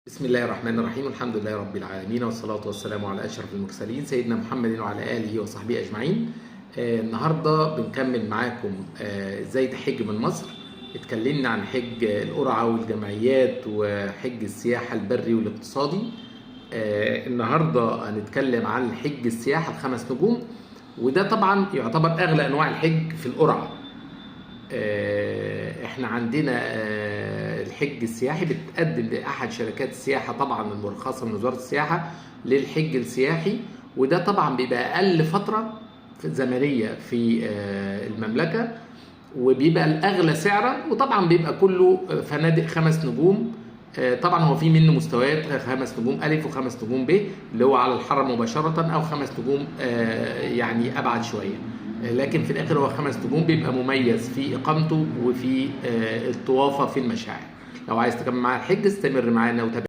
بسم الله الرحمن الرحيم، والحمد لله رب العالمين، والصلاة والسلام على أشرف المرسلين سيدنا محمد وعلى آله وصحبه أجمعين. النهاردة بنكمل معاكم ازاي تحج من مصر. اتكلمنا عن حج القرعة والجمعيات وحج السياحة البري والاقتصادي. النهاردة هنتكلم عن حج السياحة الخمس نجوم، وده طبعا يعتبر أغلى أنواع الحج في القرعة. احنا عندنا الحج السياحي بتقدم لأحد شركات السياحة طبعا المرخصة من وزارة السياحة للحج السياحي، وده طبعا بيبقى أقل فترة زمنية في المملكة، وبيبقى الأغلى سعرا، وطبعا بيبقى كله فنادق 5 نجوم. طبعا هو في منه مستويات، 5 نجوم ألف وخمس نجوم ب اللي هو على الحرم مباشرة، أو 5 نجوم يعني أبعد شوية، لكن في الآخر هو 5 نجوم، بيبقى مميز في إقامته وفي الطوافة في المشاعر. لو عايز تكمل معانا الحج استمر معانا وتابع.